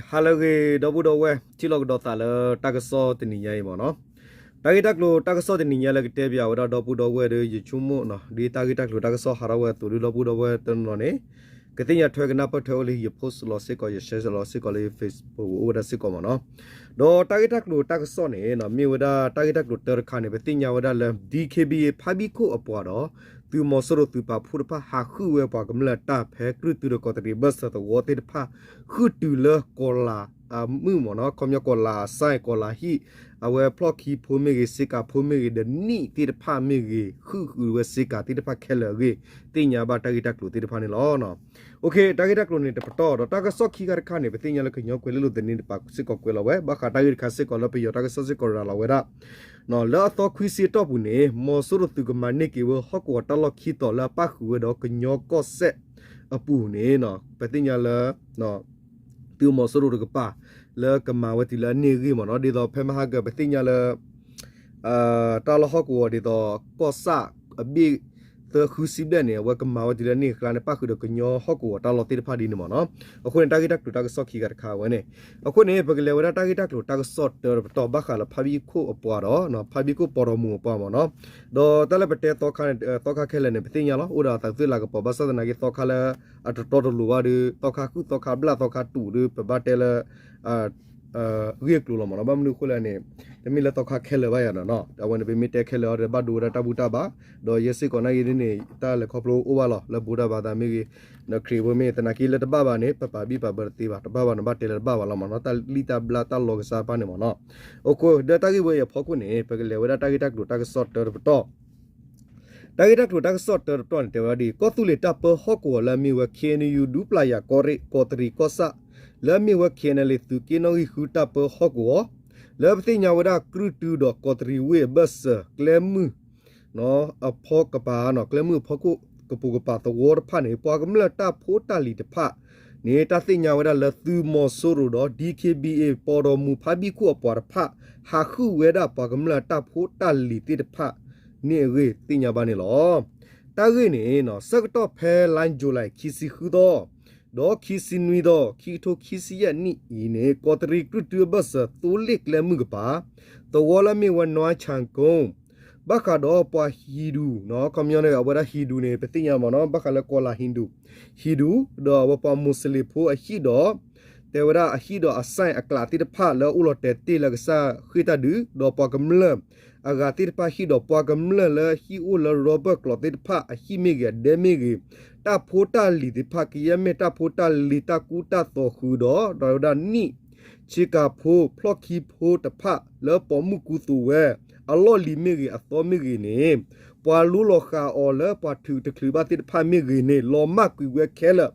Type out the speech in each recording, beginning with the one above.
ဟါလၢအဂ့ၤ ဒီပုၢ်ဒီဝဲၢ် ထံၣ်လိာ်ကဒီးသးလၢတၢ်ကစီၣ်တနံၤညါအံၤမ့ၢ်နီၤ. တၢ်ဂ့ၢ်တၢ်ကျိၤတၢ်ကစီၣ်တနံၤညါလၢကတဲပၠးဝဲဒၣ်ဒီပုၢ်ဒီဝဲၢ်ဒီး ယဆိကမိၣ်နီၤ ဒ်တၢ်ဂ့ၢ်တၢ်ကျိၤတၢ်ကစီၣ်ဟးထီၣ်ဝဲအသိးဒီး ဒီပုၢ်ဒီဝဲၢ်တနီၤနီၤန့ၣ် ကသ့ၣ်ညါထွဲကနၢ်ပၢၢ်ထွဲအိၣ်လၢ ယ post လီၤစ့ၢ်ကီး ယ share လီၤစ့ၢ်ကီးလၢ ယ Facebook ပူၤအိၣ်ဝဲဒၣ်စ့ၢ်ကီးမ့ၢ်နီၤ. ဒီးတၢ်ဂ့ၢ်တၢ်ကျိၤတၢ်ကစီၣ်န့ၣ်နီၤ မ့ၢ်ဝဲဒၣ်တၢ်ဂ့ၢ်တၢ်ကျိၤတၢတခါန့ၣ် ပသ့ၣ်ညါဝဲဒၣ်လၢ DKBA ဖါဘံၣ်ခိၣ်အပှၤဒီး သုးမီၤစိရိၤသုးပာ်ဖှိၣ်တဖၣ် ဟးဃုဝဲပှၤကမျၢၢ်တၢ်ဖဲကြုၢ်တုဒီးကီးတရံးအဘၢၣ်စၢၤသဝီသ့ၣ်တဖၣ် ဃုတုၤလၢကီးလးအမုၢ်မ့ၢ်နီၤ ခီပညီကီးလးအစၢၣ် ကီးလးဟံၣ် အဝဲဖျီၣ်ခံဖိမ့ၢ်ဂ့ၤ စ့ကၤဖိမ့ၢ်ဂ့ၤ ဒီးနံၣ်သ့ၣ်တဖၣ်မ့ၢ်ဂ့ၤ ဃုဃုာ်ဝဲစ့ကၤသ့ၣ်တဖၣ်ခဲလၢာ်အဂ့ၢ် သ့ၣ်ညါဘၣ်တၢ်ဂ့ၢ်တၢ်ကျိၤသ့ၣ်တဖၣ်န့ၣ်လီၤ. တၢ်ဂ့ၢ်တၢ်ကျိၤန့ၣ်တပတီၢ် ဒီးတၢ်ကစီၣ်ခံခါတခါန့ၣ် ပသ့ၣ်ညါလၢကညီကွဲၤလ့လိာ်သန့တပၤစ့ၢ်ကီးကွဲးလီၤဝဲ ဘၣ်ဃးတၢ်ဂ့ၢ်တခါစ့ၢ်ကီးလၢပယီၤတၢ်ကစီၣ်စ့ၢ်ကီးရၤလီၤဝဲဒၣ် လၢအသီခွံဆံအတီၢ်ပူၤန့ၣ် မီၤစိရိၤသုးကမၤန့ၢ်က့ၤဝဲဟီၣ်ကဝီၤတၢ်လီၢ်ခံတီၤလၢအပၣ်ဃုာ်ဝဲဒီးကညီကီၢ်စဲၣ်အပူၤန့ၣ် ပသ့ၣ်ညါလၢ သုးမီၤစိရိၤတကပၤ လၢကမၤဝဲတုၤလၢအန့ၢ်အဂ့ၢ်မ့ၢ်နီၤ ဒ်သိးဖဲမဟါကပသ့ၣ်ညါလၢ တၢ်လီၢ်ဟီၣ်ကဝီၤဒ်သိး ကီၢ်ဆၣ်အဘ့ၣ်သၢဃုဆံဘျဲၣ်န့ၣ် အဝဲကမၤဝဲတုၤလၢန့ၢ်အကျါန့ၣ် ပၣ်ဃုာ်ဒီးကညီဟီၣ်ကဝီၤတၢ်လီၢ်သ့ၣ်တဖၣ်ဒ်န့ၣ်မ့ၢ်နီၤ. အဃိန့ၣ် တၢ်ဂ့ၢ်တၢ်ကျိၤတၢ်ကစီၣ်ခံဂၤတခါဝဲန့ၣ် အဃိန့ၣ် ပကလဲၤဝဲဒၣ်တၢ်ဂ့ၢ်တၢ်ကျိၤတၢ်ကစီၣ်တၢတပတီၢ်ဘၣ်ဃးလၢဖါဘံၣ်ခိၣ်ပှၤဒီးမူး ဖါဘံၣ်ခိၣ်ပှၤဒီးမူးအပှၤမ့ၢ်နီၤ. ဒီးတၢ်လၢပတဲသီခါန့ၣ် သီခါခဲလၢာ်န့ၣ် ပသ့ၣ်ညါလီၤ အိၣ်ဒီးအသးသွံၣ်လၤကပီၤ ဘၣ်ဆၣ်သနာ်က့သီခါလၢ အတတီတလိၤဘၣ်ဒီး သီခါဃုသီခါဘျၣ်သီခါတူာ်ဒီး ပဘၣ်တဲလၢ ဂ့ၢ်အကျိၤလီၤမ့ၢ်နီၤ. ဘၣ်မနုၤအဃိလဲၣ်န့ၣ် တမ့ၢ်လၢသီခါခဲလၢာ်ဘၣ်ယၤနီၤနီၤ အဝဲန့ၣ် ပမ့ၢ်တဲခဲလၢာ်အီၤဒီး ဘၣ်ဒိဝဲဒၣ်တၢ်ဘူၣ်တၢ်ဘါ ဒီးယဲစ့ၢ်ကီးနာ်က့ၤဒ်န့ၣ် တၢ်လဲၤခီဖျိအိၣ်ဘၣ်လီၤ လၢဘူးတၢ်ဘါသးမ့ၢ်ဂ့ၤ ဒီးခရံာ်ဖိမ့ၢ်သနာ်က့လၢတဘၣ်ဘၣ်န့ၣ် ပပာ်ဘံၣ်ပာ်ဘၢတသ့ဘၣ် တဘၣ်ဘၣ်န့ၣ် ဘၣ်တဲလၢတဘၣ်ဘၣ်လီၤမ့ၢ်နီၤ တၢ်လံၣ်တၢ်ဘျၣ်တၢ်လီၤကစၢ်တဖၣ်န့ၣ်မ့ၢ်နီၤ. အဃိဒီးတၢ်ဂ့ၢ်ဝဲအံၤအဖီခိၣ်န့ၣ် ပကလဲၤဝဲဒၣ်တၢ်ဂ့ၢ်တၢ်ကျိၤတၢ်ကစီၣ်တၢတပတီၢ် တၢ်ဂ့ၢ်တၢ်ကျိၤတၢ်ကစီၣ်တၢတပတီၢ်န့ၣ် တဲဝဲဒၣ်ဒ် ကီၢ်သူလ့ၤတၢ်ပၢဟီၣ်ကဝီၤလၢအမ့ၢ်ဝဲ ခ့ၣ်အဲၣ်ယူၣ် ဒူပျၢ်ယၤကီၢ်ရ့ၣ် ကီးတရံးကီၢ်ဆၣ် လၢအမ့ၢ်ဝဲ ခ့ၣ်အဲၣ်ယူၣ် သုးက့နီၣ်ဂံၢ်ဃုတၢ်ပၢဟီၣ်ကဝီၤ လၢပသ့ၣ်ညါဝဲဒၣ်ကြုၢ်တုဒီးကီးတရံးဝ့ၢ်အဘၢၣ်စၢၤ ကျဲမုၢ် အဖီကပၤနီၤ ကျဲမုၢ်အဖီခိၣ် ကပိာ်ကပၤသဝီတဖၣ်န့ၣ် ပှၤကမျၢၢ်တၢ်ဖိတၢ်လံၤတဖၣ်န့ၣ် တၢ်သ့ၣ်ညါဝဲဒၣ်လၢသုးမီၤစိရိၤဒီး DKBA ပှၤဒီးမူးဖါဘံၣ်ခိၣ်အပှၤတဖၣ် ဟးဃုဝဲဒၣ်ပှၤကမျၢၢ်တၢ်ဖိတၢ်လံၤသ့ၣ်တဖၣ်န့ၣ်အဂ့ၢ် သ့ၣ်ညါဘၣ်န့ၣ်လီၤ. တၢ်ဂ့ၢ်န့ၣ် ဆၢကတီၢ်ဖဲလါယူၤလံ ခံဆံဃုသီ ဒီးခံဆံနွံသီ ခံကထိခံဆံယဲၢ်နံၣ်အံၤန့ၣ် ကီးတရံးကြုၢ်တုအဘၢၣ်စၢၤ သိလ့ၣ်ကျဲမုၢ်ကပၤ သဝီလၢအမ့ၢ်ဝဲ နွါဆၣ်ကိၣ် ဘၣ်ဃးဒီးပှၤဟံၣ်ဒူၣ်နီၤ ခီပညီန့ၣ် အဝဲဒၣ်ဟံၣ်ဒူၣ်န့ၣ် ပသ့ၣ်ညါမ့ၢ်နီၤ ဘၣ်ဃးလၢကီးလးဟံၣ်ဒူၣ် ဟံၣ်ဒူၣ် ဒီးအဝဲပှၤမူးစလ့ၣ်ဖိအဟံၣ်ဒီး တဲဝဲဒၣ်အဟံၣ်ဒီးအစဲၣ်အကျးသ့ၣ်တဖၣ်လၢအအိၣ်လီၤတဲာ်တ့ၢ်လၢကစၢ်ဃ့ၢ်တၢ်ဒုး ဒီးပှၤကမျၢၢ်အဂၤသ့ၣ်တဖၣ်ဟံၣ်ဒီးပှၤကမျၢၢ်လၢဟံၣ်အိၣ်လၢ rubber ကျိးသ့ၣ်တဖၣ်အဟံၣ်မ့ၢ်ဂ့ၤ အဒဲမ့ၢ်ဂ့ၤ တၢ်ဖိတၢ်လံၤသ့ၣ်တဖၣ် ကယဲၢ်မ့ၢ်တၢ်ဖိတၢ်လံၤတၢ်ကူတၢ်သိးဃုာ်ဒီး ဒီးဝဲဒၣ်နံၣ် ဆ့ကၤဖိ ဖျီၣ်ခံဖိတဖၣ်လၢပိာ်မုၣ်ကူသိးဝဲ အလီၢ်လံၤမ့ၢ်ဂ့ၤ အသီမ့ၢ်ဂ့ၤန့ၣ် ပှၤလူလီၤဃာ်အီၤလၢပှၤထုးတချုးဘၣ်သ့ၣ်တဖၣ်မ့ၢ်ဂ့ၤန့ၣ် လီၤမၢ်ကွံာ်ဝဲခဲလၢာ်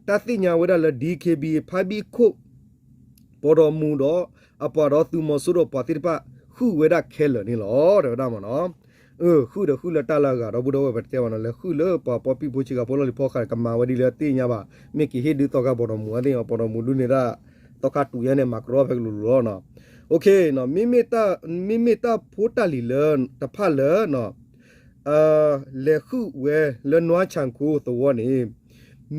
တၢ်သ့ၣ်ညါဝဲဒၣ်လၢ DKBA ဖါဘံၣ်ခိၣ် ပှၤဒီးမူးဒီး အပှၤဒီးသုးမီၤစိရိၤပှၤသ့ၣ်တဖၣ် ဃုဝဲဒၣ်ခဲလၢာ်န့ၣ်လီၤ တဲဝဲဒၣ်မ့ၢ်နီၤ. ဃုာ်ဒီးဃုာ်လၢတၢ်လၢအဂၤဒီပုၢ်ဒီဝဲၢ် ပတဲဘၣ်နီၤ လဲၤဃုာ်လၢပှၤပိာ်ပံၣ်ဖိဆ့ကၤဖိလီၢ်လံၤဖီဃာ် ကမၤဝဲဒ်လၢတသ့ၣ်ညါဘၣ် မ့ၢ်က့ၤဟ့ၣ်ဒုးသီခါပှၤဒီးမူး အသ့ၣ်ညါ ပှၤဒီးမူးဒုးန့ၣ်ဒၣ် သီခါတူာ်ယဲန့ၣ် မၤကရီဖဲကလူးလူးလီၤနီၤ. မ့မ့ၢ်တၢ်ဖိတၢ်လံၤလၢတဖၣ်လၢ လဲၤဃုာ်ဝဲလၢနွါဆၣ်ကိၣ်သဝီန့ၣ်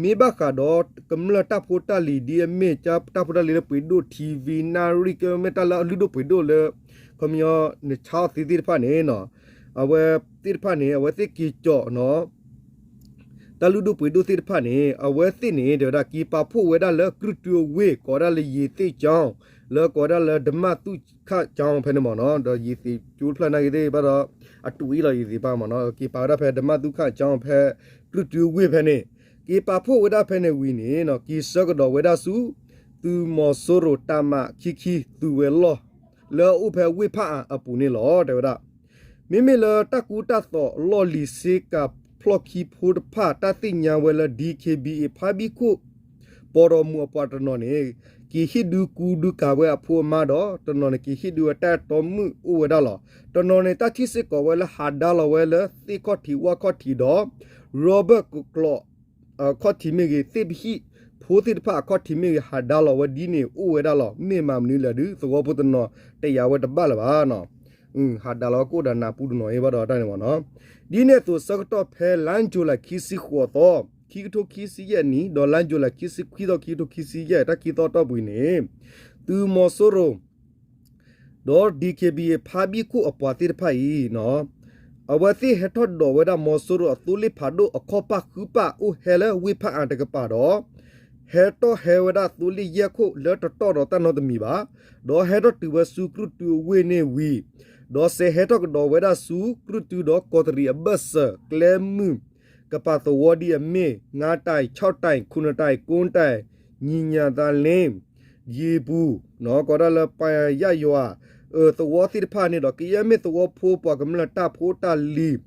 မ့ၢ်ဘၣ်ဃးဒီးကမျၢၢ်တၢ်ဖိတၢ်လံၤဒ်အမ့ၢ်တၢ်ဖိတၢ်လံၤလၢပှ့ၤဒိၣ် ထံၣ်ဝံၤ နၣ်ရံၣ် ကမ့ၢ်တၢ်လၢအလုၢ်ဒိၣ်ပှ့ၤဒိၣ်လၢ ခီပညီ နဆါအီၣ်သ့သ့ၣ်တဖၣ်န့ၣ် အဝဲသ့ၣ်တဖၣ်န့ၣ် အဝဲသ့ၣ်က့ၤကၠီၣ်နီၤ တၢ်လုၢ်ဒိၣ်ပှ့ၤဒိၣ်သ့ၣ်တဖၣ်န့ၣ် အဝဲသ့ၣ်န့ၣ် တဲဝဲဒၣ် က့ၤပာ်ဖှိၣ်ဝဲဒၣ်လၢကြုၢ်တုအဝ့ၢ် ကိးဝဲဒၣ်လၢယံၤသ့ၣ်ကၠီ လၢကိးဝဲဒၣ်လၢဓမ္မသုခကျောင်းဖဲန့ၣ်မ့ၢ်နီၤ ဒီးယံၤသ့ၣ်ကၠိတဖျၢၣ်နာ်က့ၤသ့ၣ်ဘၣ်ဒီး အတူၢ်အံၤလီၤယံၤသ့ၣ်ပၣ်မ့ၢ်နီၤ က့ၤပာ်ဝဲဒၣ်ဖဲဓမ္မသုခကျောင်းဖဲ ကြုၢ်တုဝ့ၢ်ဖဲန့ၣ် က့ၤပာ်ဖှိၣ်ဝဲဒၣ်ဖဲန့ၣ်ဝံၤန့ၣ် က့ၤဆၢကဒီးဝဲဒၣ်ဆူ သုးမီၤစိရိၤတၢ်မၤခံခံသုးဝဲၤလီၢ် လၢအအိၣ်ဖဲဝ့ၢ်ဖၣ်အၣ်အပူၤန့ၣ်လီၤ တဲဝဲဒၣ် မ့မ့ၢ်လၢတၢ်ကူတၢ်သိးအလီၢ်လံၤ စ့ကၤဖျီၣ်ခံဖိတဖၣ် တၢ်သ့ၣ်ညါဝဲလၢ DKBA ဖါဘံၣ်ခိၣ် ပှၤဒီးမူးအပှၤတနီၤန့ၣ် က့ၤဟ့ၣ်ဒုးကူဒုးကၤဝဲအဖိအမါဒီး တနီၤန့ၣ် က့ၤဟ့ၣ်ဒုးဝဲတၢ်အဲၣ်တီမုၣ်အိၣ်ဝဲဒၣ်လီၤ. တနီၤန့ၣ် တၢ်ထံၣ်စ့ၢ်ကီးဝဲလၢဟးဒါလီၤဝဲလၢသ့ၣ်ခီၣ်ထံးဝၣ်ခီၣ်ထံးဒီး rubber ကျိး အခီၣ်ထံးမ့ၢ်ဂ့ၤ သ့ၣ်ပဟံၣ်ဖိသ့ၣ်တဖၣ်အခီၣ်ထံးမ့ၢ်ဂ့ၤ ဟးဒါလီၤဝဲဒ်န့ၣ်အိၣ်ဝဲဒၣ်လီၤ. မ့ၢ်မၤမနုၤလဲၣ်ဒုး သဝီဖိတနီၤတယာ်ဝဲတဘၣ်လၢၤဘၣ်နီၤ. ဟးဒါလီၤဝဲကအိၣ်ဒီးနးပူၤတနီၤအံၤဘၣ်ဒီးတၢ်န့ၣ်မ့ၢ်နီၤ. ဒ်န့ၣ်အသိး ဆၢကတီၢ်ဖဲလါယူၤလံခံဆံဃိးသီ ခံကထိခံဆံယဲၢ်နံၣ် ဒီးလါယူၤလံ ခံဆံခွံသီ ခံကထိခံဆံယဲၢ် တၢ်ခံသီတီၢ်ပူၤအံၤန့ၣ် သုးမီၤစိရိၤ ဒီး DKBA ဖါဘံၣ်ခိၣ်အပှၤသ့ၣ်တဖၣ်အံၤ အဝဲသ့ၣ်ဟဲထီၣ်ဒိးဝဲဒၣ်မီၤစိရိၤအသိလ့ၣ်ဖးဒိၣ်အခီၣ်ပၣ်ဃုပၣ်အိၣ်ဟဲလၢဝ့ၢ်ဖၣ်အါတကပၤဒီး ဟဲထီၣ်ဟဲဝဲဒၣ်သိလ့ၣ်ယဲၢ်ခိၣ်လၢတတီၢ်ဒီးတၢ်နီတမံၤဘၣ်, ဒီးဟဲထီၣ်တုၤဝဲဆူကြုၢ်တုအဝ့ၢ်န့ၣ်ဝံၤ ဒီးစဲးဟဲထီၣ်ကဒီးဝဲဒၣ်ဆူကြုၢ်တုဒီးကီးတရံးအဘၢၣ်စၢၤ ကျဲမုၢ် ကပၤသဝီဒ်အမ့ၢ် ငါးတိုင် ခြောက်တိုင် ခုနစ်တိုင် ကိုးတိုင် ညီညာသာလင်း ယံၤပူၤ ကိးဒၣ်လၢပယၣ်ယွၤ အၢ သဝီသ့ၣ်တဖၣ်န့ၣ်ဒီး ကယဲၢ်မ့ၢ်သဝီဖိပှၤကမျၢၢ်တၢ်ဖိတၢ်လံၤ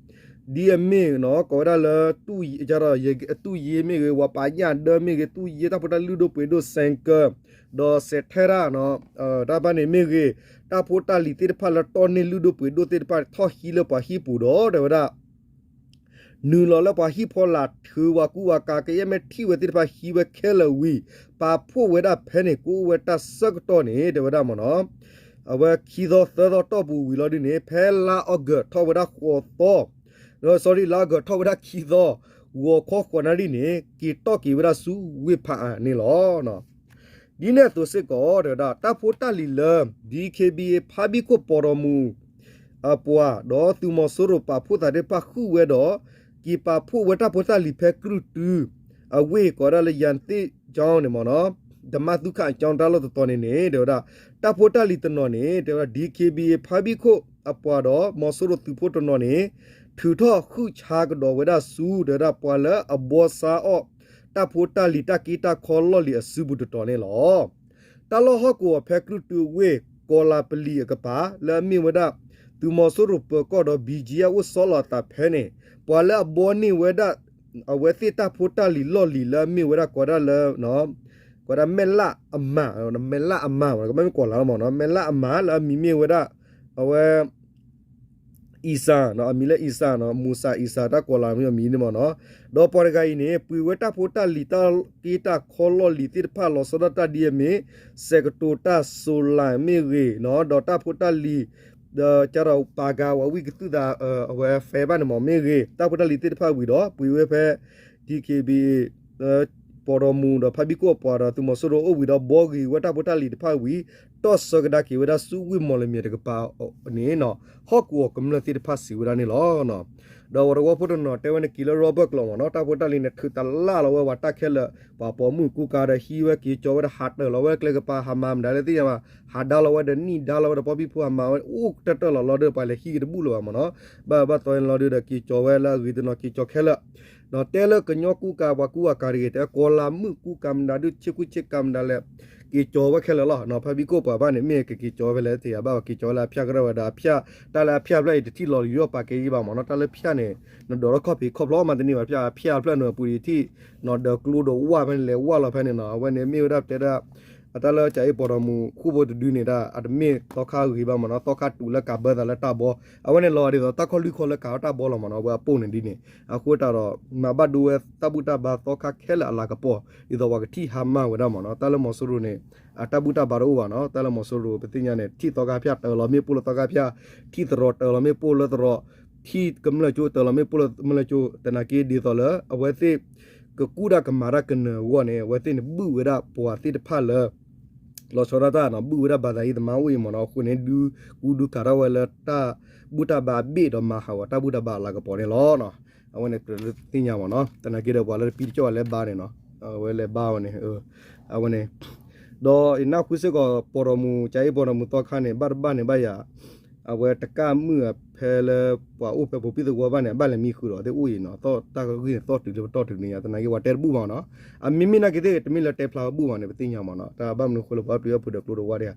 ဒ်အမ့ၢ် ကိးဝဲဒၣ်လၢ တူၣ်ယ့မ့ၢ်ဂ့ၤ ဝၤပာ်ညၣ်ဒၢမ့ၢ်ဂ့ၤ တူၣ်ယ့တၢ်ဖိတၢ်လံၤလုၢ်ဒိၣ်ပှ့ၤဒိၣ် စဲးကၢ ဒီးစဲးထဲတၢ် တၢ်တဖၣ်န့ၣ်မ့ၢ်ဂ့ၤ တၢ်ဖိတၢ်လံၤသ့ၣ်တဖၣ်လၢတီၢ်န့ၢ်လုၢ်ဒိၣ်ပှ့ၤဒိၣ်သ့ၣ်တဖၣ် ထီၣ်ဟံးလၢပှၤဟံၣ်ပူၤဒီး တဲဝဲဒၣ် နုာ်လီၤလၢပှၤဟံၣ်ဖီလာ် ထုးဝၤကူဝၤကၤ ကယဲၢ်မ့ၢ်ထံၣ်ဝဲသ့ၣ်တဖၣ်ဟံးဝဲခဲလၢာ်ဝံၤ ပာ်ဖှိၣ်ဝဲဒၣ်ဖဲန့ၣ် ကအိၣ်ဝဲတၢ်ဆၢကတီၢ်န့ၣ် တဲဝဲဒၣ်မ့ၢ်နီၤ အဝဲခံသီသၢသီတီၢ်ပူၤဝံၤလီၤဒ်န့ၣ် ဖဲလါအီကူးထီၣ်ဝဲဒၣ်ဃိးသီ sorry လါအီကူးထီၣ်ဝဲဒၣ်ခံသီ ဂီၤခီဃိးနၣ်ရံၣ်န့ၣ် က့ၤတီၢ်က့ၤဝဲဒၣ်ဆူဝ့ၢ်ဖးအါန့ၣ်လီၤ. ဒ်န့ၣ်အသိးစ့ၢ်ကီး တဲဝဲဒၣ် တၢ်ဖိတၢ်လံၤလၢ DKBA ဖါဘံၣ်ခိၣ်ပီၢ်ဒီမူး အပှၤ ဒီးသုးမီၤစိရိၤပာ်ဖှိၣ်သးသ့ၣ်တဖၣ်ဃုာ်ဝဲဒီး က့ၤပာ်ဖှိၣ်ဝဲတၢ်ဖိတၢ်လံၤဖဲကြုၢ်တု အဝ့ၢ်ကိးဒၣ်လၢ ယၣ်သ့ၣ်ကၠီန့ၣ်မ့ၢ်နီၤ ဓမ္မသုခ အကြောင်း တၢ်လီၢ်တတီၤန့ၣ်န့ၣ် တဲဝဲဒၣ် တၢ်ဖိတၢ်လံၤတနီၤန့ၣ် တဲဝဲဒၣ် DKBA ဖါဘံၣ်ခိၣ်အပှၤဒီးမီၤစိရိၤသုးဖိတနီၤန့ၣ် ထုးထီၣ်ဃုာ်ဆါကဒီးဝဲဒၣ်ဆူ တဲဝဲဒၣ်ပှၤလၢအဘှီဆါအီၣ် တၢ်ဖိတၢ်လံၤတၢ်က့တၢ်ခီလီၢ်လံၤအစုပူၤတတီၤန့ၣ်လီၤ. တၢ်လီၢ်ဟီၣ်ကဝီၤဖဲကြုၢ်တုအဝ့ၢ် ကီၤလၤပလံၤအကပၤ လၢအမ့ၢ်ဝဲဒၣ် သုးမီၤစိရိၤပၢၤကီၢ်ဒီး ဘံၣ်ကၠံအအိၣ်ဆီလီၤအသးဖဲန့ၣ် ပှၤလၢအဘှီန့ၢ်ဝဲဒၣ် အဝဲသ့ၣ်တၢ်ဖိတၢ်လံၤလီၢ်လံၤလၢအမ့ၢ်ဝဲဒၣ်ကိးဒၣ်လၢ ကိးဒၣ်မဲၢ်လၣ်အမၢ် မဲၢ်လၣ်အမၢ် ကဘၣ်မ့ၢ်ကီၤလၤလီၤမ့ၢ်နီၤ မဲၢ်လၣ်အမၢ်လၢအမံၤမ့ၢ်ဝဲဒၣ် အဝဲ အံစၢ် အမံၤလၢအံစၢ်နီၤ မူၤစၢ်အံစၢ် တၢ်ကီၤလၤမ့ၢ်အမံၤန့ၣ်မ့ၢ်နီၤ ဒီးပှၤတဂၤအံၤန့ၣ် ပှ့ၤဝဲတၢ်ဖိတၢ်လံၤတၢ်က့တၢ်ခီလီၢ်လံၤသ့ၣ်တဖၣ်လီၤဆီဒၣ်တၢ်ဒ်အမ့ၢ် စဲးကတိၤတၢ် solar မ့ၢ်ဂ့ၤနီၤ ဒီးတၢ်ဖိတၢ်လံၤ ဒီးကဒီးပာ်ကၤဝဲဝံၣ်ကသုၣ်သး အဝဲ fiber န့ၣ်မ့ၢ်ဂ့ၤ တၢ်ဖိတၢ်လံၤသ့ၣ်တဖၣ်ဝံၤဒီး ပှ့ၤဝဲဖဲ DKBA ပီၢ်ဒီမူးဒီးဖါဘံၣ်ခိၣ်အပှၤဒီးသုးမီၤစိရိၤအိၣ်ဝံၤဒီး ဘှီဂ့ၤဝဲတၢ်ဖိတၢ်လံၤတဖၣ်ဝံၤ တီၢ်ဆၢကဒါက့ၤဝဲဒၣ်ဆူဝ့ၢ်မီၣ်လမၠဲၣ်တကပၤန့ၣ်နီၤ ဟီၣ်ကဝီၤကမျၢၢ်သ့ၣ်တဖၣ်စံးဝဲဒၣ်န့ၣ်လီၤ. ဒီးပှၤသဝီဖိတနီၤတဲဝဲန့ၣ် က့ၤလၢရီဘၢၣ်ကျိာ်မ့ၢ်နီၤ တၢ်ဖိတၢ်လံၤန့ၣ် ထုးတလၢ်လီၤဝဲပှၤတၢ်ခဲလၢာ် ပှၤပိာ်မုၣ်ကူကၤဒီးဟံးဝဲက့ၤကီၤဝဲဒီး ဟးတၢၢ်လီၤဝဲကျဲကပၤ ဟးမၤမတၤလဲၣ်သ့ၣ်ညါဘၣ် ဟးဒါလီၤဝဲဒီးနံၣ်ဒါလီၤဝဲဒီးပီၣ်ပံၣ်ဖုဟးမၤဝဲအိၣ်တၢၢ်တၢၢ်လီၤလီၤဒီး ပှၤလဲၤဟံးက့ၤတဘူၣ်လၢၤဘၣ်မ့ၢ်နီၤ ဘၣ်ဘၣ်သီန့ၣ်လီၤဒီး က့ၤကီၤဝဲလၢအဂ့ၤတနီၤ က့ၤကီၤခဲလၢာ် ဒီးတဲလၢကညီကူကၤ ပှၤကူကၤတဂ့ၤ တဲကီၤလၤမုၣ်ကူကၤမတၤဒုး ဆ့ကူဆ့ကၤမတၤလဲၣ် က့ၤကီၤဝဲခဲလၢာ်လီၤ. ဖါဘံၣ်ခိၣ်ပှၤဘၣ်န့ၣ် မ့ၢ်ကက့ၤကီၤဝဲလဲၣ် တသ့ၣ်ညါဘၣ် က့ၤကီၤဝဲလၢအဖၠၣ်ကရၢၢ်ဝဲဒီးအဖၠၣ် တၢ်လၢအဖၠၣ်ဖျၢၣ်အံၤတထံၣ်လီၤယူးယီၣ်ပာ်ကဲယံဘၣ်မ့ၢ်နီၤ တၢ်လၢဖၠၣ်န့ၣ် နဒိးထီၣ်ခီၣ်ဖံးခီၣ်ဖျီမၤတန့ၢ်ဘၣ် ဖၠၣ် အဖၠၣ်ဖျၢၣ်န့ၣ်ပူၤအံၤထံၣ် နဒီးကျိဒီးဝၣ်ဖဲန့ၣ် လဲၤဝၣ်လီၤဖဲန့ၣ်နီၤ အဝဲန့ၣ်မ့ၢ်ဝဲဒၣ်တဲဒၣ် အတၢ်လၢကၠၤအ့ပီၢ်ဒီမူး ဃိၣ်ဖိတဒုန့ၣ်ဒၣ် အတမ့ၢ်သီခါဂ့ၤဘၣ်မ့ၢ်နီၤ သီခါတူာ်လၢကၤဘၢသးလၢတၢ်ဘီ အဝဲန့ၣ်လီၤဒ်သိးတၢ်ခီၣ်လွံၢ်ခီလၢကၤဝဲတၢ်ဘီလီၤမ့ၢ်နီၤ အဝဲအပိၢ်န့ၣ်ဒ်န့ၣ် အဃိသတးဒီး မၤဘၣ်ဒိဝဲတၢ်ဘူၣ်တၢ်ဘါသီခါခဲလၢာ်အလၤကပီၤ ဒ်သိးပှၤကထံၣ်ဟါမၢ်ဝဲဒၣ်မ့ၢ်နီၤ တၢ်လၢမီၤစိရိၤန့ၣ် အတၢ်ဘူၣ်တၢ်ဘါတအိၣ်ဘၣ်နီၤ တၢ်လၢမီၤစိရိၤ ပသ့ၣ်ညါန့ၣ် ထံၣ်သီခါဖၠၣ်တၢ်လီၤမ့ၣ်ပိၢ်လၢသီခါဖၠၣ် ထံၣ်သရီးတၢ်လီၤမ့ၣ်ပိၢ်လၢသရီး ထံၣ်ကမျၢၢ်ကၠိတၢ်လီၤမ့ၣ်ပိၢ်လၢကမျၢၢ်ကၠိ သနာ်က့ဒ်သိးလၢ အဝဲသ့ၣ် ကကူၣ်တၢ်ကမၤတၢ်ကနၢၤအဂီၢ်န့ၣ် အဝဲသ့ၣ်န့ၣ် ဘုၣ်ဝဲဒၣ်ပှၤသ့ၣ်တဖၣ်လၢ လီၤဆီဒၣ်တၢ်နီၤ ဘုၣ်ဝဲဒၣ်ဘၣ်သးဟံးသမါအိၣ်အံၤမ့ၢ်နီၤ အဃိန့ၣ် ဒုးကူဒုးကၤထီၣ်ဝဲလၢတၢ်ဘူၣ်တၢ်ဘါအဘ့ၣ်ဒီးမၤဟးဂီၤတၢ်ဘူၣ်တၢ်ဘါအလၤကပီၤန့ၣ်လီၤ. အဝဲန့ၣ်ကြၢးလၢသ့ၣ်ညါမ့ၢ်နီၤ သနာ်က့ဒီးပှၤလၢတပံတကၠီၣ်လဲၤဘါန့ၣ်နီၤ အဝဲလဲၤဘါဝဲန့ၣ် အဝဲန့ၣ် ဒီးယနၢ်ဟူစ့ၢ်ကီးပီၢ်ဒီမူး ကၠၤအ့ပီၢ်ဒီမူးသီခါန့ၣ် ဘၣ်တဘၣ်န့ၣ်ဘၣ်ယၤ အဝဲတကၣ်မုၣ်အဖဲလၢပှၤအိၣ်ဖဲဖိပံၣ်သဝီဘၣ်န့ၣ် အဘၣ်လဲၤမံဃုာ်ဒီးသ့ၣ်အိၣ်အံၤနီၤ တၢ်ဂ့ၢ်န့ၣ်သီၣ်တုၤလၢပတီၢ်တုၤန့ၣ်ယါ သနာ်က့ပှၤတဲတဘူၣ်ဘၣ်နီၤ အမ့မ့ၢ်နာ်က့သ့ၣ် တမ့ၢ်လၢတဲဖျါဝဲဘူၣ်ဘၣ်န့ၣ် ပသ့ၣ်ညါမ့ၢ်နီၤ တၢ်ဘၣ်မနုၤဃိလၢပှၤပျံၤအီၣ်ဖုဒီးကျိဒီးဝၣ်ဒံးဧါ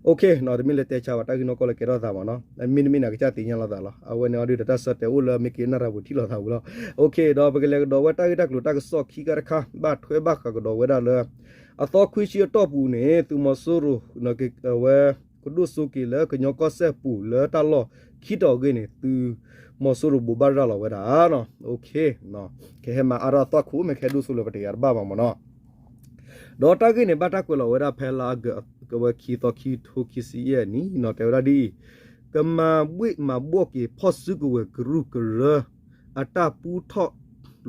OK နီၤ တမ့ၢ်လၢတဲဆါဘၣ် တၢ်ဂ့ၢ်နီၢ်ကီၢ်လၢကဲထီၣ်သးမ့ၢ်နီၤ မ့တမ့ၢ်န့ၣ် အကစၢ်သ့ၣ်ညါလိာ်သးလီၤ အဝဲန့ၣ်အီၤဒုးဒီးတၢ်ဆၢတဲာ်အိၣ်လၢမ့ၢ်က့ၤနၢ်ရၤပူၤထံၣ်လိာ်သးဝံၤလီၤ OK ဒီးပကလဲၤကဒီးဝဲတၢ်ဂ့ၢ်တၢ်ကျိၤတၢ်ကစီၣ်ခံခါတခါ ဘၣ်ထွဲဘၣ်ဃးကဒီးဝဲဒၣ်လၢ အသီခွံဆံအတီၢ်ပူၤန့ၣ် သုးမီၤစိရိၤ အဝဲ ကဒိၣ်စိက့ၤလၢကညီကီၢ်စဲၣ်ပူၤလၢတၢ်လီၢ်ခံတီၤအဂ့ၢ်န့ၣ် သုးမီၤစိရိၤဘိးဘၣ်ရၤလီၤဝဲဒၣ်နီၤ ကဟဲမၤအါထီၣ်အသီခိၣ် မ့ၢ်ကဟဲဒိၣ်စိလၢပတယၤတဘၣ်ဘၣ်မ့ၢ်နီၤ ဒီးတၢ်ဂ့ၢ်န့ၣ် ဘၣ်တၢ်ကွဲးလီၤဝဲဒၣ်ဖဲလါအီကူး ကဝဲၤခံသီ ခံကထိခံဆံယဲၢ်နံၣ်နီၤ တဲဝဲဒၣ်ဒ်အံၤ ကမၤဘှ့ၣ်မၤဘှီၣ်က့ၤ ဖီၣ်စုကဝဲၤကရူၢ်ကရၢ အတၢ်ပူထီၣ်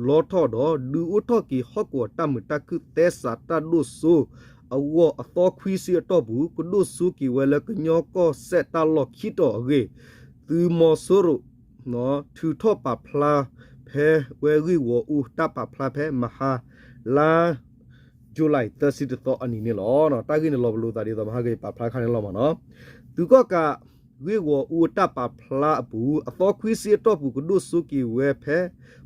လီထီၣ်ဒီး ဒုးအိၣ်ထီၣ်က့ၤဟီၣ်ကဝီၤတၢ်မုာ်တၢ်ခုၣ်သဲစးတၢ်ဒိၣ်စိအဂီၢ် အသီခွံဆံအတီၢ်ပူၤ ကဒိၣ်စိက့ၤဝဲလၢကညီကီၢ်စဲၣ်တၢ်လီၢ်ခံတီၤအဂ့ၢ် သုးမီၤစိရိၤ ထုးထီၣ်ပာ်ဖျါဖဲဝဲဂ့ၢ်ဂီၤအူတၢ်ပာ်ဖျါဖဲမဟါ လါ July သၢဆံတသီအနံၤန့ၣ်လီၤ. တၢ်ဂ့ၢ်န့ၣ်လီၤပလိာ်သးဒ်သိးမဟါကပာ်ဖျါခါန့ၣ်လီၤမ့ၢ်နီၤ. သုးကီၣ်ကးဂ့ၢ်ဂီၤအူတၢ်ပာ်ဖျါအပူၤ အသီခွံဆံအတီၢ်ပူၤကဒိၣ်စိက့ၤဝဲဖဲ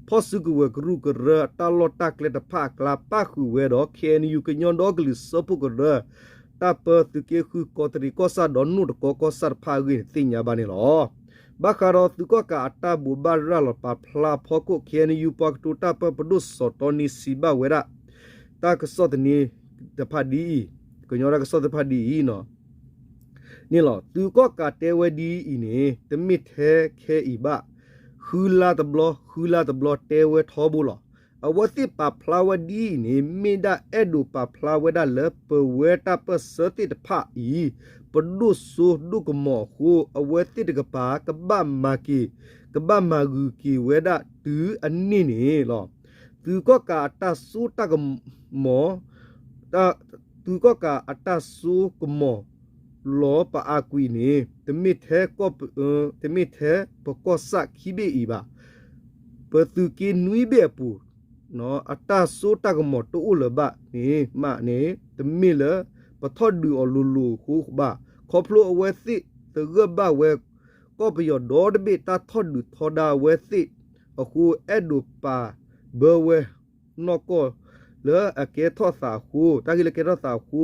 ဖီၣ်စုကဝဲၤကရူၢ်ကရၢအတၢ်လီၢ်တၢ်ကျဲတဖၣ်အကျါ ပၣ်ဃုာ်ဝဲဒီး ခ့ၣ်အဲၣ်ယူၣ် ကညီဒီကလုာ်စၢဖှိၣ်ကရၢ တၢ်ပၢသုးက့ဃုကီးတရံးကီၢ်ဆၣ်ဒီးနိၣ်တကီကီၢ်ဆၣ်တဖၣ်အဂ့ၢ်န့ၣ် သ့ၣ်ညါဘၣ်န့ၣ်လီၤ. ဘၣ်ဃးဒီးသုးကီၣ်ကးအတၢ်ဘိးဘၣ်ရၤလီၤပာ်ဖျါအဖီခိၣ် ခ့ၣ်အဲၣ်ယူၣ် ပှၤကတိၤတၢ်ပၢပဒိၣ်စီၤတီနံစံးဘၣ်ဝဲဒၣ် တၢ်ကစီၣ်သန့တဖၣ်ဒ်အံၤ, ကညီတၢ်ကစီၣ်သ့ၣ်တဖၣ်ဒ်အံၤန့ၣ်လီၤ. သုးကီၣ်ကးတဲဝဲဒ်အံၤန့ၣ် တမ့ၢ်ထဲခဲအံၤဘၣ်, ဃုလါတဘျီ ဃုလါတဘျီတဲဝဲထီဘိလီၤ. အဝဲသ့ၣ်ပာ်ဖျါဝဲဒ်အံၤန့ၣ် မ့ၢ်ဒၣ်အဲၣ်ဒိးပာ်ဖျါဝဲဒၣ်လၢပဝဲတၢ်ပၢၢ်ဆၢသ့ၣ်တဖၣ်အံၤ ပဒိၣ်စိဒိၣ်ကမီၤအဃိ အဝဲသ့ၣ်တကပၤ ကဘၣ်မၤက့ၤ ကဘၣ်မၤဂုာ်က့ၤဝဲဒၣ်တုၤအန့ၢ်န့ၣ်လီၤ. သုးကီၣ်ကးအတၢ်စိတၢ်ကမီၤ သုးကီၣ်ကးအတၢ်စိကမီၤလီၤပအါကွံာ်န့ၣ် တမ့ၢ်ထဲ တမ့ၢ်ထဲပကီၢ်ဆၣ်ခံဘ့ၣ်အံၤဘၣ်. ပသုးက့နွံဘ့ၣ်အပူၤ အတၢ်စိတၢ်ကမီၤတအိၣ်လၢၤဘၣ်န့ၣ်မးန့ၣ် တမ့ၢ်လၢပထီၣ်ဒုးအီၤလိၤလိၤအဃိဘၣ်. ခီဖျိအဝဲသ့ၣ်သဂၢၢ်ဘၣ်ဝဲ ကီၢ်ပယီၤဒီတဘ့ၣ်တၢ်ထီၣ်ဒုးထီဒါအဝဲသ့ၣ်အဃိ အဲၣ်ဒိးပာ်ဘၢဝဲနီၢ်ကီၢ်လၢအကဲထီၣ်သးအဃိ, တၢ်ဂ့ၢ်လၢကဲထီၣ်သးအဃိ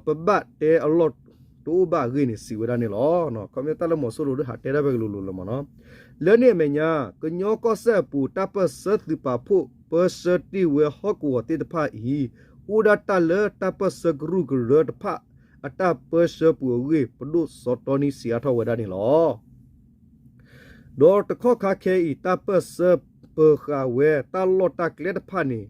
ပဘၣ်တဲအလီၢ်တအိၣ်ဘၣ်အဂ့ၢ်န့ၣ် စံးဝဲဒၣ်န့ၣ်လီၤ. ခီဖျိတၢ်လၢမီၤစိရိၤဒုးဟးတဲဒၣ်ဖဲကလိၤလိၤလၢၤမ့ၢ်နီၤ. လၢန့ၣ်အမဲာ်ညါ ကညီကီၢ်စဲၣ်အပူၤတၢ်ပၢၢ်ဆၢသုးပာ်ဖှိၣ် ပၢဆှၢတ့ၢ်ဝဲဟီၣ်ကဝီၤသ့ၣ်တဖၣ်အံၤ အိၣ်ဒၣ်တၢ်လၢတၢ်ပၢၢ်ဆၢကရူၢ်ကရၢတဖၣ် အတၢ်ပၢဆှၢပူၤအဂ့ၢ် ပဒိၣ်စီၤတီနံစံးအါထီၣ်ဝဲဒၣ်န့ၣ်လီၤ. ဒီးတခီခါခဲအံၤ တၢ်ပၢၢ်ဆၢပၢၤဃာ်ဝဲတၢ်လီၢ်တၢ်ကျဲတဖၣ်န့ၣ်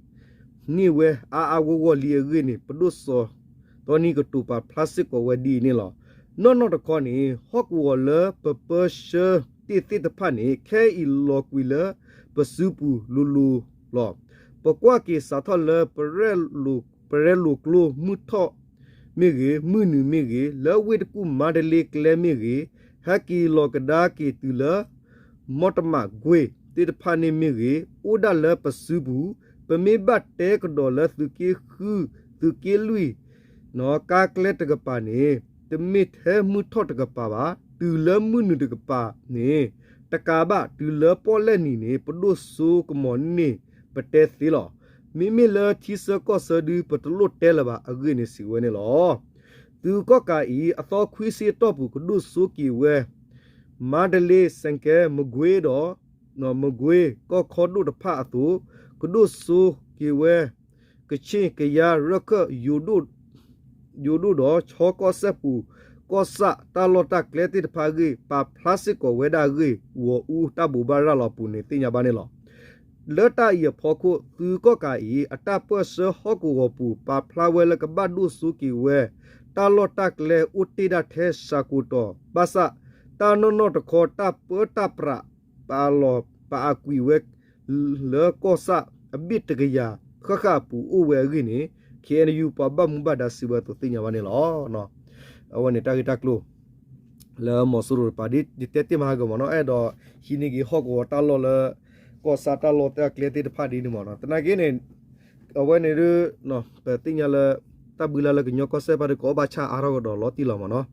န့ၢ်ဝဲအါအါဂီၢ်ဂီၢ်လံအဂ့ၢ်န့ၣ် ပဒိၣ်စီၤတီနံကတိၤပာ်ဖျါစ့ၢ်ကီးဝဲဒ်အံၤန့ၣ်လီၤ. နီၢ်နီၢ်တခီန့ၣ် ဟီၣ်ကဝီၤလၢပပၢဆှၢတ့ၢ်သ့ၣ်တဖၣ်န့ၣ် ခဲအံၤလီၤကွံာ်လၢပစုပူၤလိၤလိၤလီၤ. ပကွၢ်က့ၤစးထီၣ်လၢ ပရဲၣ်လိာ်ကျိမုၢ်ထီၣ်မ့ၢ်ဂ့ၤ, မုၢ်နုာ်မ့ၢ်ဂ့ၤ, လၢဝ့ၢ်တကူၣ်မါတလ့ကျဲမ့ၢ်ဂ့ၤ, ဟဲက့ၤလီၤကဒါက့ၤတုၤလၢ မီတမးကွ့ၢ်သ့ၣ်တဖၣ်န့ၣ်မ့ၢ်ဂ့ၤ, အိၣ်ဒၣ်လၢပစုပူၤ, ပမ့ၢ်ဘၣ်တဲကဒီးလၢသုးက့ဃု, သုးက့လွံၢ် ကါကျဲတကပၤန့ၣ် တမ့ၢ်ထဲမုၢ်ထီၣ်တကပၤဘၣ်, တုၤလၢမုၢ်နုာ်တကပၤန့ၣ် တကးဘၣ် တုၤလၢပီၣ်လဲၣ်နံၤန့ၣ် ပဒိၣ်စိကမီၤန့ၢ်ပတဲသ့လီၤ. မ့မ့ၢ်လၢထံဆၢကီၢ်ဆၢဒု ပတလိၣ်တဲလၢၤဘၣ်အဂ့ၢ်န့ၣ် စံးဝဲန့ၣ်လီၤ. သုးကီၣ်ကးအံၤ အသီခွံဆံအတီၢ်ပူၤ ကဒိၣ်စိက့ၤဝဲ မါတလ့, စဲကဲ, မကွ့ဒီး မကွ့ကီၢ်ခီဒိၣ်တဖၣ်အသိး, ကဒိၣ်စိက့ၤဝဲ ကခ့ၣ်, ကယါ, ရခၢၣ်, ယိၤဒိၣ်ဒီး ခၠီကီၢ်စဲၣ်ပူၤ ကီၢ်ဆၣ်တၢ်လီၢ်တၢ်ကျဲသ့ၣ်တဖၣ်အဂ့ၢ် ပာ်ဖျါစ့ၢ်ကီးဝဲဒၣ်အဂ့ၢ် ဂီၤအူတၢ်ဘိးဘၣ်ရၤလီၤအပူၤန့ၣ် သ့ၣ်ညါဘၣ်န့ၣ်လီၤ. လၢတၢ်အံၤအဖီခိၣ် သုးကီၣ်ကးအံၤ အတၢ်ပၢၢ်ဆၢဟီၣ်ကဝီၤပူၤ ပာ်ဖျါဝဲလၢကဘၣ်ဒိၣ်စိက့ၤဝဲ တၢ်လီၢ်တၢ်ကျဲအိၣ်တ့ၢ်ဒၣ်ထဲစှၤကိးတီၤ ဘၣ်ဆၣ် တၢ်နီၢ်နီၢ်တခီ တၢ်ပၢတၢ်ပြး ပာ်လီၤပာ်အကွံာ်ဝဲ လၢကီၢ်ဆၣ်အဘ့ၣ်တကယၤဃၣ်ဃၣ်အပူၤအိၣ်ဝဲအဂ့ၢ်န့ၣ် ခ့ၣ်အဲၣ်ယူၣ် ပှၤဘၣ်မူဘၣ်ဒါစံးဝဲအသိးသ့ၣ်ညါဘၣ်န့ၣ်လီၤ. အဝဲန့ၣ်တၢ်ဂ့ၢ်တၢ်ကျိၤ လၢမီၤစိရိၤတပၤ ဒ်တဲတ့ၢ်မးဟးဂီၤမ့ၢ်နီၤ အဲၣ်ဒိးဟံးန့ၢ်က့ၤဟီၣ်ကဝီၤတၢ်လီၢ်လၢ ကီၢ်ဆၣ်တၢ်လီၢ်တၢ်ကျဲသ့ၣ်တဖၣ်ဒ်န့ၣ်မ့ၢ်နီၤ သနာ်က့န့ၣ် အဝဲန့ၣ်ဒု ပသ့ၣ်ညါလၢ တၢ်ဘုလါလၢကညီကီၢ်စဲၣ်တဖၣ်ဒု ကအီၣ်ဘၣ်ဆၣ်အါထီၣ်ကဒီးလီၤတံၢ်လီၤမ့ၢ်နီၤ.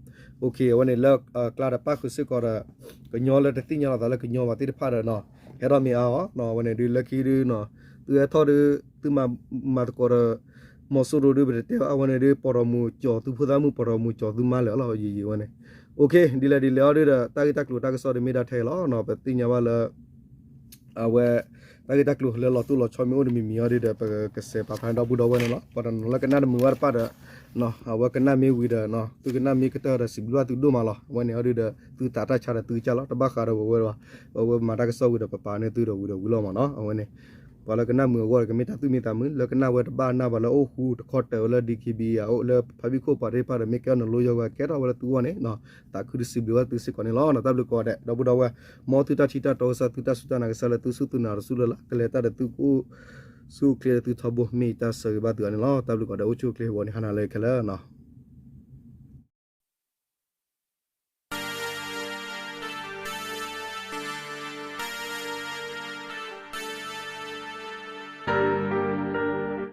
အဝဲန့ၣ်လၢ ကျါဒီးပၣ်ဃုာ်စ့ၢ်ကီးဒီး ကညီလၢတသ့ၣ်ညါလီၤသးလၢကညီဘၣ်သ့ၣ်တဖၣ်ဒီး ဟဲထီၣ်မ့ၢ်အါအီၤ အဝဲန့ၣ်ဒု လၢခံဒု သုဟဲထီၣ်ဒု သုမၤသကိးဒီး မီၤစိရိၤဒု ပတတဲဘၣ် အဝဲန့ၣ်ဒု ပီၢ်ထီၣ်မူကၠီၤသုဖိသၣ်မုၣ် ပီၢ်ထီၣ်မူကၠီၤသုမါလၢာ်လီၤ ယံာ်ယံာ်ဝဲန့ၣ်. ဒ်လဲၣ်ဒ်လဲၣ်အီၤဒုဒီး တၢ်ဂ့ၢ်တၢ်ကျိၤတၢ်ကစီၣ်ဒုမ့ၢ်ဒၣ်ထဲအံၤလီၤ ပသ့ၣ်ညါဘၣ်လၢ အဝဲ တၢ်ဂ့ၢ်တၢ်ကျိၤလၢလီၤတိၢ်လီၤဆီမ့ၢ်အိၣ်တမံၤမံၤအီၤဒုဒီး ပကစဲးပာ်ဖျါန့ၢ်ဒီပုၢ်ဒီဝဲၢ်န့ၣ်လီၤ. ပှၤတနီၤလၢကနၣ်တမုာ်ဝဲတဖၣ်ဒီး အဝဲကနၣ်မ့ၢ်ဝံၤဒီး သုကနၣ်မ့ၢ်ကတၢၢ်ဒီး စံးဘျုးဘၣ်သုဒိၣ်မးလီၤ. အဝဲန့ၣ်အီၤဒုဒီး သုသးတၢ်ဆါဒီးသုကစၢ်လီၤ. တဘၣ်ဃးဒီးပဝဲဘၣ် ပဝဲမၤတၢ်ကစီၣ်ဝံၤဒီး ပပာ်န့ၢ်သုဒီးဝံၤဒီးဝံၤလီၤမ့ၢ်နီၤ အဝဲန့ၣ် ပှၤလၢကနၣ်မုာ်အဂီၢ်ဒီး ကမ့ၢ်တၢ်သူၣ်မံသးမုာ်, လၢကနၣ်ဝဲတဘၣ်နၢ်ဘၣ်လၢအိၣ်ဃူတခီတၢၤဝဲလၢ DKBA အအိၣ်လၢဖါဘံၣ်ခိၣ်ပှၤသ့ၣ်တဖၣ်ဒီး မ့ၢ်ကဲထီၣ်နလိယီၤဝဲ ကဲထီၣ်ဝဲလၢသုဂီၢ်န့ၣ် သးခုတစံးဘျုးဘၣ်သုစ့ၢ်ကီးန့ၣ်လီၤ. ဒီပုၢ်ဒီဝဲၢ်, မ်သုတၢ်ထံၣ်တၢ်တီကစၢ် သုတၢ်စူၢ်တၢ်နာ်ကစၢ်လၢသုစူၢ်သုနာ်တစူၢ်လၢ်လၢ် ကလဲၤတၢ်ဒီးသုကအိၣ်ဆူၣ်အိၣ်ချ့ဒီးသုထီဘိ မ့ၢ်ယတၢ်ဆၢဂ့ၤဘၣ်သုအီၤန့ၣ်လီၤ. တၢ်ဘျုးကိးဂၤဒဲး အိၣ်ဆူၣ်အိၣ်ချ့ ဟဲဝီၤန့ၣ် ဟါနၤလၢခဲလၢာ်